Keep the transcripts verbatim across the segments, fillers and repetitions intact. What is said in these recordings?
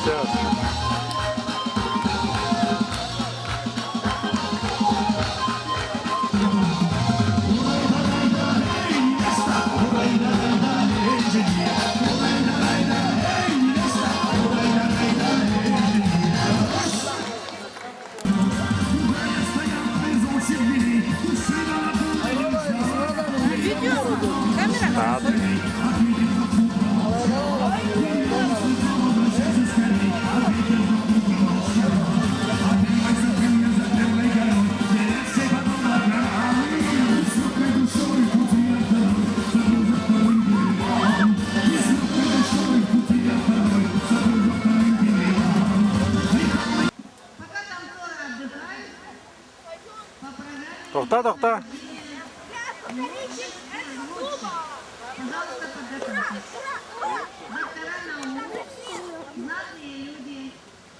Всё. Пока танцоры отдыхают, по программе... Тохта, тохта. Пожалуйста, подготовьтесь. Доктора наук, знатные люди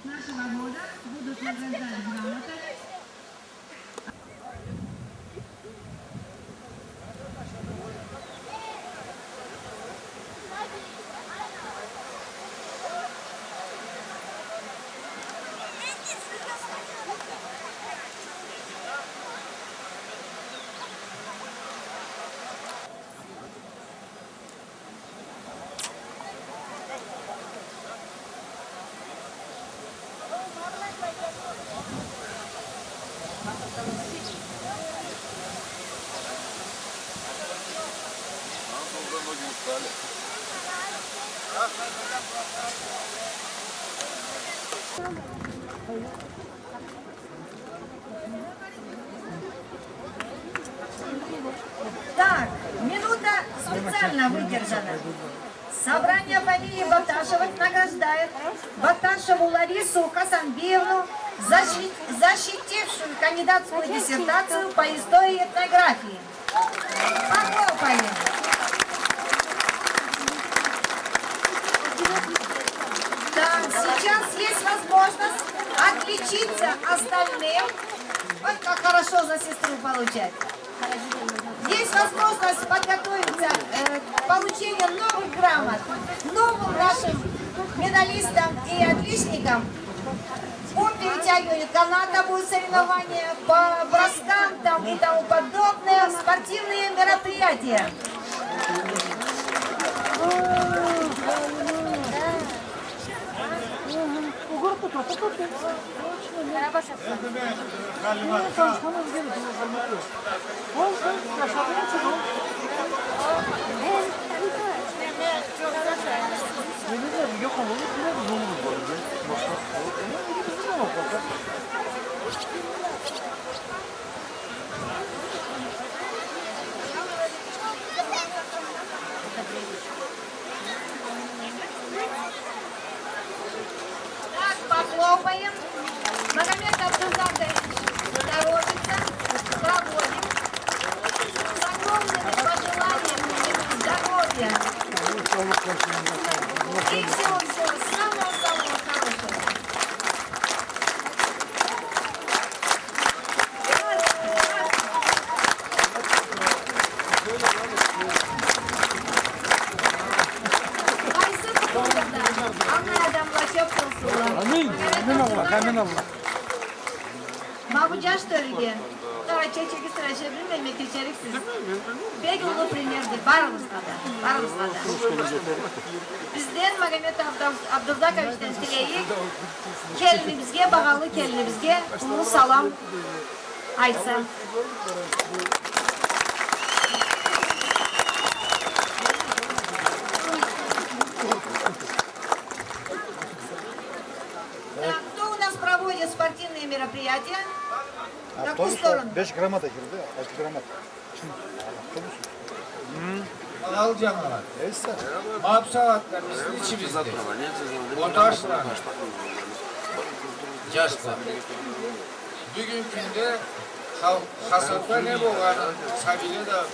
нашего года будут награждать грамотами. Так, минута специально выдержана. Собрание фамилий Баташевых награждает Баташеву Ларису Хасанбиевну, защи-, защитившую кандидатскую диссертацию по истории и этнографии. Похлопаем. Так, сейчас есть возможность отличиться остальным. Вот как хорошо за сестру получать. Есть возможность подготовиться, э, к получению новых грамот новым нашим медалистам и отличникам. По перетягиванию каната будут соревнования, по броскам там и тому подобное, спортивные мероприятия. Так, похлопаем. Магомед Абдузакович торопится. Проводим. С огромными пожеланиями здоровья. И всего-всего самого-самого хорошего. Къайсы тукъумда да алай адамла кёп болсунла. Амин. Амин Аллах, амин Аллах. Ма бу джаш тёлюге. Къарачай, чечек, сразу билмейме, кечериксиз. Бек уллу примерди барыбызгъа да, барыбызгъа да. Бизден Магомед Абдуз-, Абдузаковичден тилейик, келинибизге, багъалы келинибизге уллу салам айтса. Так, кто у нас проводит спортивные мероприятия? Какую сторону? Беш граммат экен да, алты граммат. Багъалы джамагъат. Ма бусагъатда бизни ичибизде Боташла, джашла. Бюгюн кюнде Ха-, Хасанда не болгъанын сабийле да